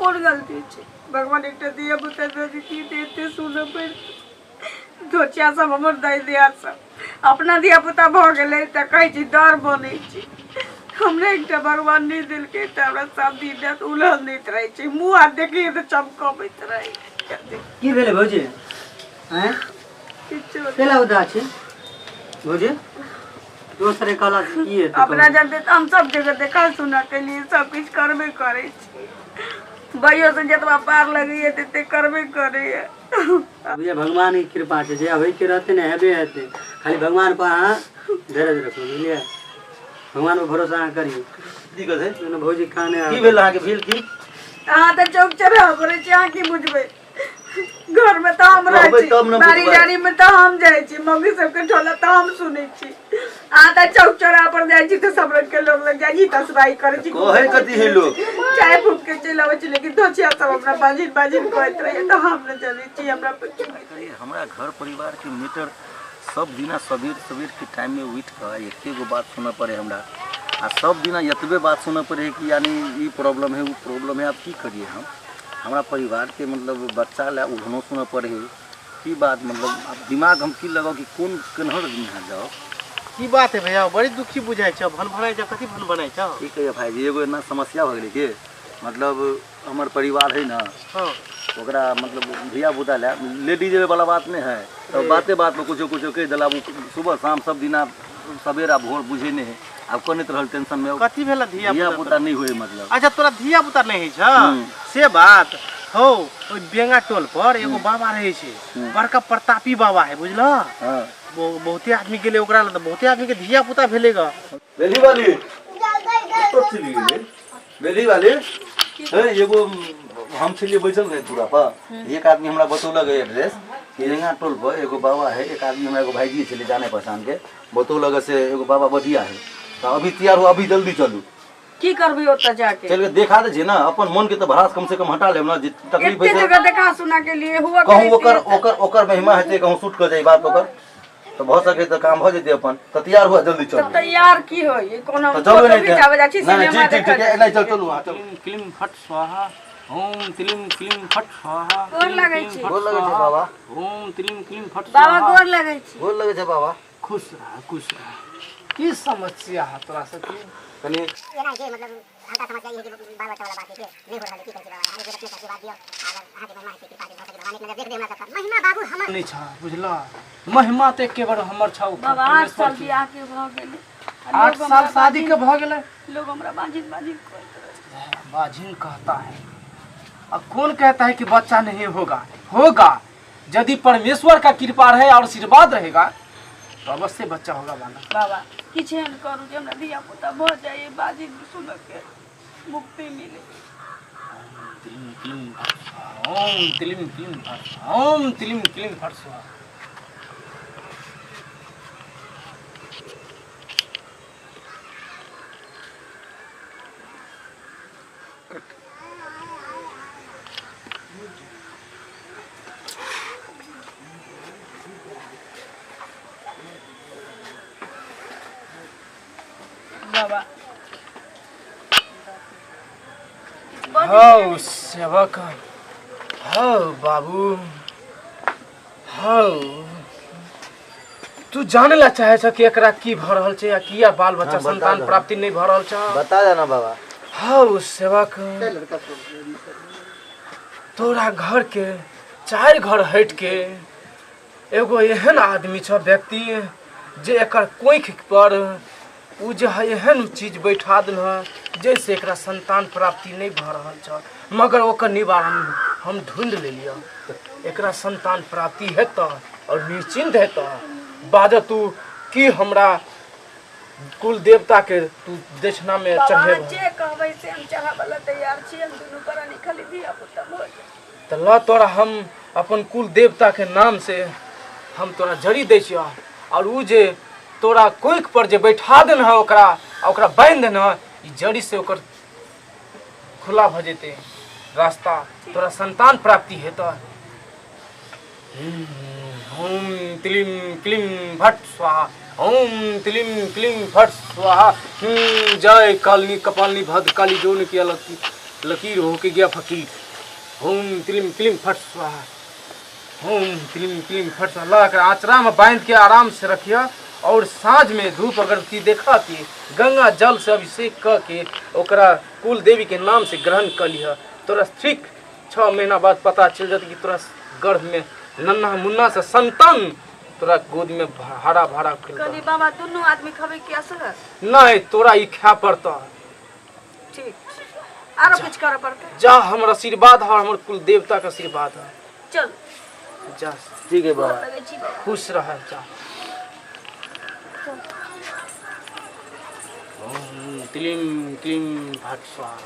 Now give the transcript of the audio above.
कोन गलती छै भगवान एकटा धिया पुता दऽ देतियै तऽ एते सुनऽ पड़ितै धोचिया सब हमर दाइ दियाद सब अपना धिया पुता भऽ गेलै तऽ कहै छी डर बनै छी हमरा एकटा भगवान नहि देलकै तऽ हमरा सब दिन राति उलहन दैत रहै छै मुँह हाथ देखियै तऽ चमकबैत रहै छै की भेलै भौजी आँय किछु नहि। केला उदास छै भौजी दोसरे कहला से की हेतै अपना जानते तऽ हम सब जगह देखा सुना के लिए सब किछु करबे करै छी भैयो से जतबा पार लगैया तते करबे करैया बुझिए भगवान के कृपा छै जे अबै के रहतै ने हेबे हेतै खाली भगवान पर अहाँ धीरज रखू बुझलियै भगवान पर भरोसा अहाँ करियौ दिक्कत है जेना भौजी काने की भेल अहाँके भेल की अहाँ तऽ चौक चढ़ा करै छी अहाँ की बुझबै घर में तऽ हम रहै कहबै छी तब ने बाड़ी बुझबै। झाड़ी में तऽ हम जाइ छी मम्मी सबके ठोला तऽ हम सुनै छी अहाँ तऽ चौक चौराहा पर जाइ छी तऽ सब रंग के लोग लग जाइ छी तसबाई करै छी कहै कथी है लोग चाय फूक के चलि अबै छी लेकिन धोचिया सब हमरा बाजिन बाजिन कहैत रहैया तऽ हम नहि जनै छी हमरा पुछू अरे हमरा घर परिवार के मैटर सब दिना सबेर सबेर के टाइम में उठि कऽ एके गो बात सुनऽ पड़े हमरा आ सब दिना एतबे बात सुनऽ पड़े कि यानी ई प्रॉब्लम है ओ प्रॉब्लम है आब की करिए हम हमरा परिवार के मतलब बच्चा लए ओहनो सुनऽ पड़े है की बात मतलब आब दिमाग हम की लगाउ कि कोन केनहर यहाँ जाउ की बात है भैया बड़ी दुखी बुझाइ छौ भन भनाइ छौ कथी भन भनाइ छौ की कहिए भाईजी एगो एना समस्या भऽ गेलै कि मतलब हमर परिवार है ने हाँ ओकरा मतलब धिया पुता लए लेडीज वाला बात नहि है तऽ बाते बातमे कुछो कुछो कहि देला सुबह शाम सब दिना सवेरा भोर बुझे नहि है आब कनैत रहल टेंशन में कथी भेल धिया धिया पुता नहि होय मतलब अच्छा तोरा धिया पुता नहि होइ छौ से बात हौ ओहि बेंगा टोल पर एगो बाबा रहै छै बड़का प्रतापी बाबा है बुझल हाँ बहुते आदमी गेलै ओकरा लग तऽ बहुते आदमी के धिया पुता भेलै ग बेली वाली कतऽ चलि गेलै बेली वाली हे एगो हम छलियै बैसल रहे दूरा पर एक आदमी हमरा बतौलक एड्रेस कि रेंगा टोल पर एगो बाबा है एक आदमी हमरा एगो भाईजी छलै जाने पहचान के बतौलक से एगो बाबा बढ़िया है तऽ अभी तैयार हो अभी जल्दी चलू की करबै ओतऽ जाके चल के देखा दे छै ने अपन मन के तऽ भड़ास कम से कम हटा लेब ने जे तकलीफ एते होइ छै जगह देखा सुना के लिए हुआ कहूँ ओकर ओकर ओकर महिमा हेतै कहूँ शूट कऽ जाइ बात ओकर तऽ भऽ सकै तऽ काम भऽ जेतै अपन तऽ तैयार हुआ जल्दी चलू तैयार की होई कोनो तऽ चलू फोटो नहि खिंचाबै जाइ छी नहि सिनेमा ठीक ठीक देखऽ ठीक नहि चल चलू अहाँ चलू क्लीम क्लीम फट स्वाहा ओम त्लीम क्लीम फट स्वाहा गोर लगै छी। गोर लगै छै बाबा ओम त्लीम क्लीम फट बाबा गोर लगै छी गोर लगै छै बाबा खुश रह खुश रह की समस्या है तोरा सबके कनि एना छै मतलब हल्का समस्या ई है कि बाल बच्चा वाला बात है के नहीं हो रहल है की करै छी बाबा अहाँ एक बेर अपने आशीर्वाद दियौ अगर अहाँके महिमा हेतै कृपा भऽ सकै भगवान एक नजर देख दे हमरा सबके महिमा बाबू हमर नहीं छ बुझल महिमा तऽ एके बार हमर छौ बाबा 8 परमेश्वर साल के। बियाह के भऽ गेलै आ 8 लोग साल हमरा शादी के भऽ गेलै लोग हमरा बाजिन बाजिन कहैत रहै बाझिन कहता है अब कौन कहता है कि बच्चा नहीं होगा होगा यदि परमेश्वर का कृपा रहे और आशीर्वाद रहेगा तो अवश्य बच्चा होगा बालक बाबा किछु एहन करू जे हमरा धिया पुता भऽ जाय बाजी सुनऽ के मुक्ति मिले तिलिम क्लीम फट स्वाहा, ओम तिलिम क्लीम फट स्वाहा, ओम तिलिम क्लीम फट स्वाहा। बाबा हौ सेवक हौ बाबू हौ तू जाने ला चाहे छ कि एकरा की भऽ रहल छै आ किया बाल बच्चा हाँ, बता संतान दो। प्राप्ति नहीं भऽ रहल छ बता देना बाबा हौ सेवक तोरा घर के चारि घर हटि के एगो एहन आदमी छ व्यक्ति जे एकर कोखि पर ओ जे है एहन चीज बैठा देल है जैसे एकरा संतान प्राप्ति नहीं भऽ रहल छ मगर ओकर निवारण हम ढूंढ लेलियै एकरा संतान प्राप्ति हेतऽ और निश्चिंत हेतऽ बाद तू की हमरा कुल देवता के तू दक्षिणा में बाबा अहाँ चढ़ेबह जे कहबै से हम चढ़ाबै लए तैयार छी हम दुनू प्राणी खाली धिया पुता भऽ जाय तऽ लऽ तोरा हम अपन कुल देवता के नाम से हम तोरा जड़ी दै छियह और उ जे तोरा कोखि पर जे बैठा देने है ओकरा आ ओकरा बान्हि देने है ई जड़ी से ओकर खुला भऽ जेतै रास्ता तोरा संतान प्राप्ति हेतऽ ओम क्लीम क्लीम भट स्वाहा ओम क्लीम क्लीम भट स्वाहा जय कालनी कपालनी भद्र काली जोन की अलग लकीर होके गया फकीर। ओम क्लीम क्लीम फट स्वाहा, ओम क्लीम क्लीम फट स्वाहा। लगा कर आचरा में बांध के आराम से रखिए और साँझ में धूप अगरबत्ती देखा के गंगा जल से अभिषेक क के ओकरा कुल देवी के नाम से ग्रहण कर लिह। तोरा ठीक 6 महीना बाद पता चल जात कि तोरा गर्भ में नन्हा मुन्ना से संतान तोरा गोद में हरा भरा खेलता। कनी बाबा दुनू आदमी खबै कि असगर? नहीं, तोरा ई खाए पड़ता। ठीक, आरो कुछ करऽ पड़तै? जा, हमर आशीर्वाद है, हमर कुल देवता के आशीर्वाद है। चल जा। ठीक है बाबा। लगै छी बाबा। खुश रह, जा। ओम क्लीम क्लीम भट स्वाहा।